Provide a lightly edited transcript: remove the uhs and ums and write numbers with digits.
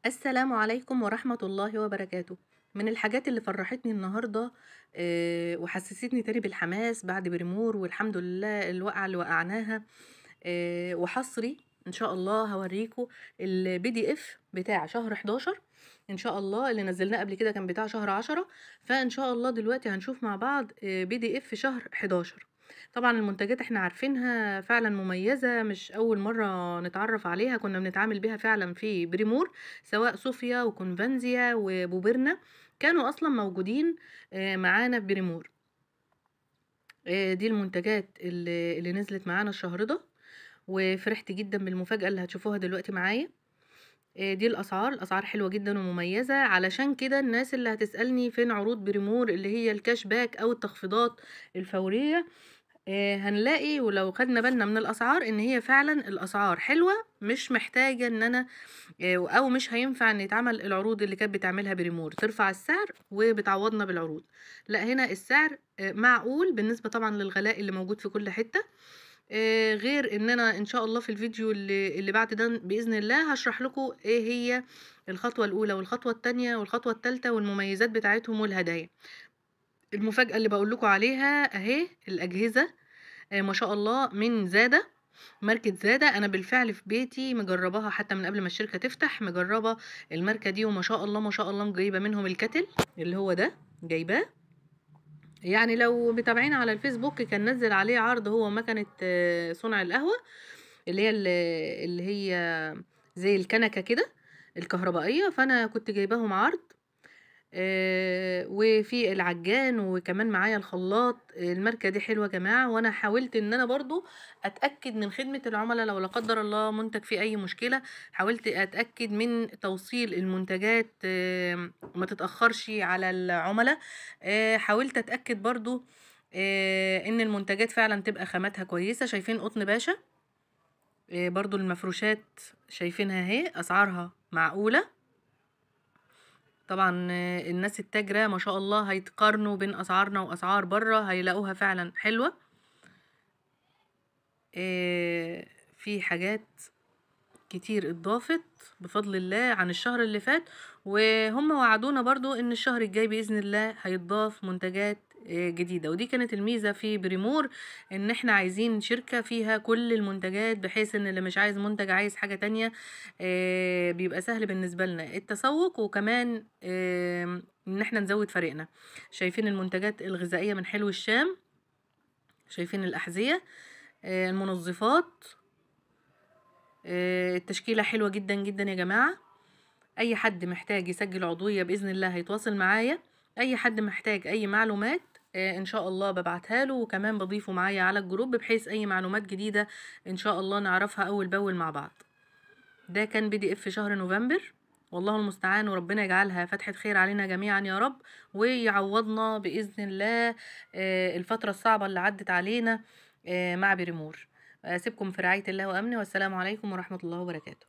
السلام عليكم ورحمة الله وبركاته. من الحاجات اللي فرحتني النهاردة وحسستني تاني بالحماس بعد بريمور، والحمد لله الوقعة اللي وقعناها، وحصري ان شاء الله هوريكم ال PDF بتاع شهر 11 ان شاء الله. اللي نزلناه قبل كده كان بتاع شهر 10، فان شاء الله دلوقتي هنشوف مع بعض PDF شهر 11. طبعا المنتجات احنا عارفينها فعلا مميزة، مش اول مرة نتعرف عليها، كنا بنتعامل بيها فعلا في بريمور، سواء صوفيا وكونفانزيا وبوبرنا كانوا اصلا موجودين معانا في بريمور. دي المنتجات اللي نزلت معانا الشهر ده، وفرحت جدا بالمفاجأة اللي هتشوفوها دلوقتي معايا. دي الاسعار، الاسعار حلوة جدا ومميزة. علشان كده الناس اللي هتسألني فين عروض بريمور اللي هي ال cash back او التخفيضات الفورية، هنلاقي ولو خدنا بالنا من الاسعار ان هي فعلا الاسعار حلوة، مش محتاجة ان انا او مش هينفع ان يتعمل العروض اللي كانت بتعملها بريمور، ترفع السعر وبتعوضنا بالعروض. لا، هنا السعر معقول بالنسبة طبعا للغلاء اللي موجود في كل حتة. غير ان انا ان شاء الله في الفيديو اللي بعد ده باذن الله هشرح لكم ايه هي الخطوة الاولى والخطوة الثانية والخطوة الثالثة والمميزات بتاعتهم والهدايا. المفاجاة اللي بقول لكم عليها اهي، الاجهزة ما شاء الله من زاده، ماركة زاده. انا بالفعل في بيتي مجرباها حتى من قبل ما الشركة تفتح، مجربه الماركة دي وما شاء الله ما شاء الله جايبه منهم الكتل اللي هو ده، جايباه. يعني لو متابعين على الفيسبوك كان نزل عليه عرض، هو مكنة صنع القهوة اللي هي زي الكنكة كده الكهربائية، فأنا كنت جايباهم عرض. وفي العجان وكمان معايا الخلاط. الماركة دي حلوة يا جماعة، وانا حاولت ان انا برضو اتأكد من خدمة العملاء لو لا قدر الله منتج فيه اي مشكلة، حاولت اتأكد من توصيل المنتجات ما تتأخرش على العملاء، حاولت اتأكد برضو ان المنتجات فعلا تبقى خاماتها كويسة. شايفين قطن باشا، برضو المفروشات شايفينها اهي، اسعارها معقولة. طبعا الناس التاجرة ما شاء الله هيتقارنوا بين اسعارنا واسعار بره، هيلاقوها فعلا حلوة. في حاجات كتير اتضافت بفضل الله عن الشهر اللي فات، وهم وعدونا برضو ان الشهر الجاي بإذن الله هيتضاف منتجات جديدة. ودي كانت الميزة في بريمور، ان احنا عايزين شركة فيها كل المنتجات، بحيث ان اللي مش عايز منتج عايز حاجة تانية بيبقى سهل بالنسبة لنا التسوق، وكمان ان احنا نزود فريقنا. شايفين المنتجات الغذائية من حلو الشام، شايفين الأحذية، المنظفات، التشكيلة حلوة جدا جدا يا جماعة. اي حد محتاج يسجل عضوية بإذن الله هيتواصل معايا، اي حد محتاج اي معلومات ان شاء الله ببعتها له، وكمان بضيفه معايا على ال group بحيث اي معلومات جديدة ان شاء الله نعرفها اول باول مع بعض. ده كان PDF شهر نوفمبر، والله المستعان، وربنا يجعلها فتحة خير علينا جميعا يا رب، ويعوضنا بإذن الله الفترة الصعبة اللي عدت علينا مع بريمور. اسيبكم في رعاية الله وامنه، والسلام عليكم ورحمة الله وبركاته.